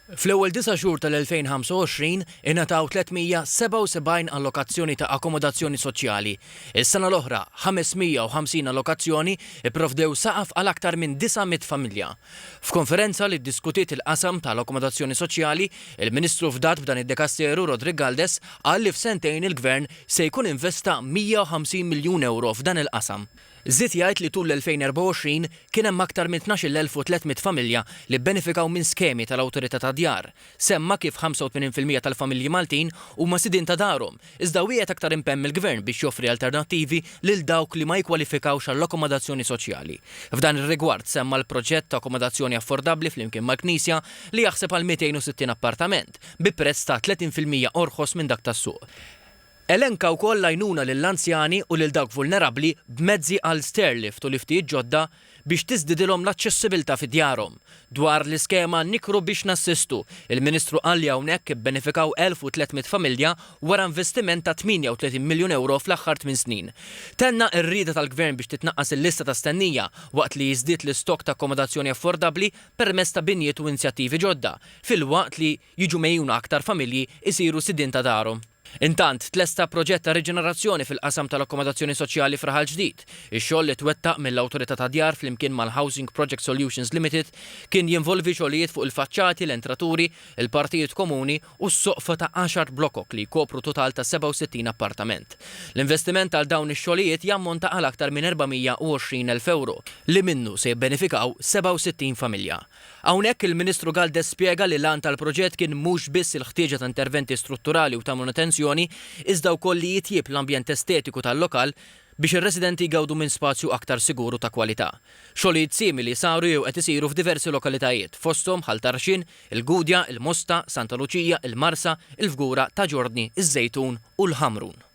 Fl-ewwel disa' xhur tal-2025 ingħataw 377 allokazzjoni ta' akkomodazzjoni soċjali. Is-sena l-oħra, 550 allokazzjoni pprovdew saqaf għal aktar minn 900 familja. F'konferenza li ddiskutiet il-qasam tal-akkomodazzjoni soċjali, il-Ministru fdat b'dan id-dekasteru Roderick Galdes qal li f'sentejn il-Gvern se jkun investa 150 miljun ewro f'dan il-qasam. Żied jgħid li tul l-2024 kien hemm aktar minn 12,300 familja li bbenefikaw minn skemi tal-Awtorità tad-Djar. Semma kif 85% tal-familji Maltin huma sidien ta' darhom, iżda wiegħed aktar impenn mill-Gvern biex joffri alternattivi lil dawk li ma jikkwalifikawx għall-akkomodazzjoni soċjali. F'dan ir-rigward semma l-proġett ta' akkomodazzjoni affordabbli flimkien mal-Knisja li jaħseb għal 260 appartament, bi prezz ta' 30% orħos minn dak tas-suq. Elenka wkoll l-għajnuna lill-anzjani u lil dawk vulnerabbli b'mezzi għal stairlift u liftijiet ġodda biex tiżdidilhom l-aċċessibilità fi djarhom. Dwar l-iskema Nikru biex Nassistu, il-Ministru qal li hawnhekk ibbenefikaw 1,300 familja wara investiment ta' 38 miljun ewro fl-aħħar tmien snin. Tenna r-rieda tal-Gvern biex titnaqqas il-lista ta' stennija waqt li jiżdied l-istokk ta' akkomodazzjoni affordabbli permezz ta' binjiet u inzjattivi ġodda, filwaqt li jiġu megħjuna aktar familji jsiru sidien ta' darhom. Intant, tlesta proġett ta' riġenerazzjoni fil-qasam tal-akkomodazzjoni soċjali f'Raħal Ġdid. Ix-xogħol li twettaq mill-Awtorità tad-Djar flimkien mal-Housing Project Solutions Limited kien jinvolvi xogħlijiet fuq il-faċċati, l-entraturi, il-partijiet komuni u s-soqfa ta' għaxar blokok li jkopru total ta' 67 appartament. L-investiment għal dawn ix-xogħlijiet jammonta għal aktar minn 420 elf ewro, li minnu se jibbenefikaw 67 familja. Hawnhekk il-Ministru Galdes spjega li l-għan tal-proġett kien mhux biss il-ħtieġa ta' interventi strutturali u ta' manutenzjoni, iżda wkoll li jitjieb l-ambjent estetiku tal-lokal biex ir-residenti jgawdu minn spazju aktar sigur u ta' kwalità. Xogħlijiet simili saru jew qed isiru f'diversi lokalitajiet, fosthom Ħal Tarxien, il-Gudja, il-Mosta, Santa Luċija, il-Marsa, il-Fgura, Ta' Ġordni, iż-Żejtun u l-Ħamrun.